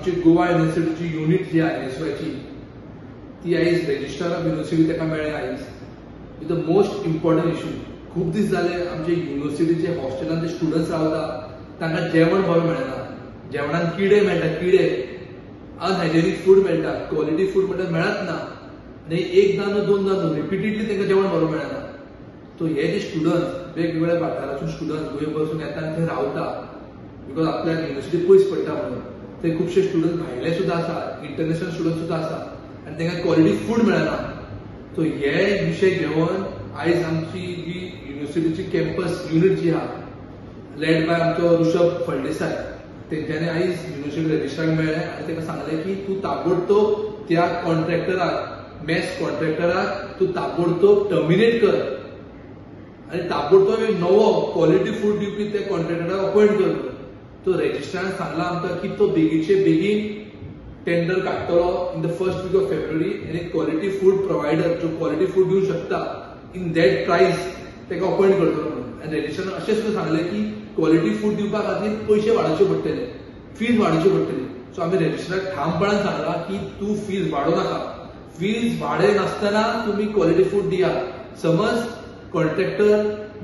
आमची गोवा युनिव्हर्सिटीची युनिट जी आहा एनएसयूआयची, ती आयज रेजिस्ट्रार ऑफ युनिव्हर्सिटी ताका मेळ्ळें आयज with the most important issue. खूब दीस जाले आमचे युनिव्हर्सिटीचे हॉस्टेलान जे स्टुडंट्स रावता तांकां जेवण बरें मेळना. जेवणान किडे मेळटा, किडे, अनहायजेनीक फूड मेळटा, क्वॉलिटी फूड म्हणटा मेळत ना. आनी एकदां न्हू, दोनदां न्हू, रिपिटेडली तांकां जेवण बरें मेळना. सो हे जे स्टुडंट्स वेगवेगळ्या वाठारासून स्टुडंट्स गोंयभरसून येता आनी थंय रावता, because आपल्याक युनिव्हर्सिटी पयस पडटा म्हणून, थंय खुबशे स्टुडंट भायले सुद्दां आसा, इंटरनॅशनल स्टुडंट सुद्दां आसा आनी तांकां क्वॉलिटी फूड मेळना. सो हे विशय घेवन आयज आमची जी युनिव्हर्सिटीची कॅम्पस युनिट जी आहा, लेड बाय आमचो ऋषभ फळदेसाय, तेंच्यांनी आयज युनिव्हर्सिटी रजिस्ट्राक मेळ्ळें आनी ताका सांगलें की तूं ताबडतोब त्या कॉन्ट्रॅक्टराक, मॅस कॉन्ट्रॅक्टराक तूं ताबडतोब टर्मिनेट कर आनी ताबडतोब एक नवो क्वॉलिटी फूड दिवपी त्या कॉन्ट्रॅक्टराक अपॉयंट कर. तो रजिस्ट्रारान सांगला आमकां की तो बेगीचे बेगीन टेंडर काडटलो in the first week of February आनी क्वॉलिटी फूड प्रोवायडर जो क्वॉलिटी फूड दिवंक शकता इन that प्रायस ताका अपॉयंट करतलो म्हणून. आनी रजिस्ट्रारान अशें सुद्दां सांगलें की क्वॉलिटी फूड दिवपा खातीर पयशे वाडोवचे पडटले, फीज वाडोवची पडटली. सो आमी रजिस्ट्राराक ठामपणान सांगलां की तूं फीज वाडोवं नाका, फीज वाडयनासतना तुमी क्वॉलिटी फूड दियात. समज कॉन्ट्रॅक्टर,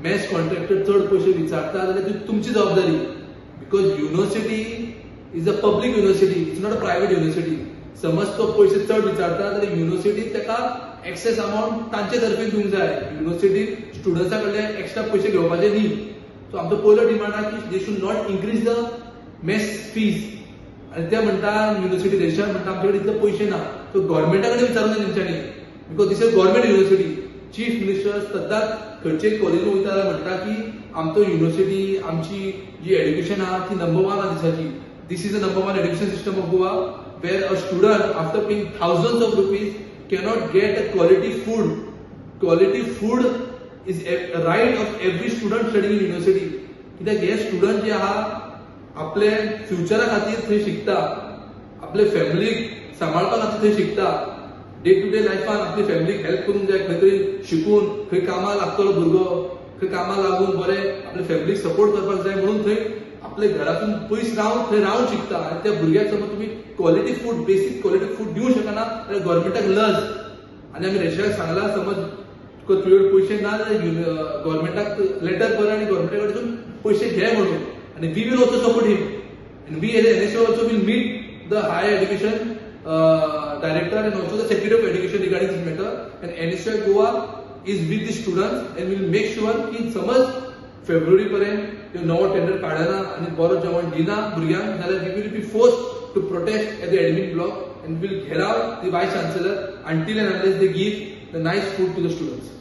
मॅस कॉन्ट्रॅक्टर चड पयशे विचारता जाल्यार ती तुमची जबाबदारी, because university is a public university, it's not a private university. समज तो पयशे चड विचारता जाल्यार युनिव्हर्सिटी ताका एक्सेस अमावंट तांचे तर्फेन दिवंक जाय, युनिव्हर्सिटी स्टुडंट्सा कडल्यान एक्स्ट्रा पयशे घेवपाचे न्ही. सो आमचो पयलो डिमांड आहा की they should not increase the mess fees. आनी ते म्हणटा युनिव्हर्सिटी रजिस्ट्रार म्हणटा आमचे कडेन इतले पयशे ना, सो गव्हर्मेंटा कडेन विचारूंक जाय तेंच्यांनी, because this is government university. Chief minister सद्दां खंयचे कॉलेजीन वयता जाल्यार म्हणटा की आमचो युनिव्हर्सिटी, आमची जी एड्युकेशन आहा ती नंबर वन आहा दिसाची. This is the number one education system of Goa, where a student after paying thousands of rupees cannot get a quality food. Quality food is a right of every student studying in university. कित्याक हे student जे आहा आपले फ्युचरा खातीर थंय शिकता, आपले फॅमिलीक सांबाळपा खातीर थंय शिकता, डे टू डे लायफान आपली फॅमिलीक हेल्प करूंक जाय, खंय तरी शिकून खंय कामाक लागतलो भुरगो, खंय कामाक लागून बरें आपले फॅमिलीक सपोर्ट करपाक जाय म्हणून थंय आपले घरातून पयस रावन थंय रावन शिकता. आनी त्या भुरग्याक समज तुमी quality food, basic quality food दिवंक शकना जाल्यार गव्हर्मेंटाक लज. आनी आमी रजिस्ट्राराक सांगलां समज तुका तुजे कडेन पयशे ना जाल्यार गव्हर्मेंटाक लेटर बरय आनी गव्हर्मेंटा कडसून पयशे घे म्हणून. आनी we will also support him and we as NSUI also will meet the higher education director and also the secretary of education regarding this matter. And NSUI Goa is with the students and will make sure की समज फेब्रुवारी पर्यंत नवो tender काडना आनी बरो जेवण दिना भुरग्यांक जाल्यार we will be forced to protest at the admin block and will gherao the vice chancellor until and unless they give the nice food to the students.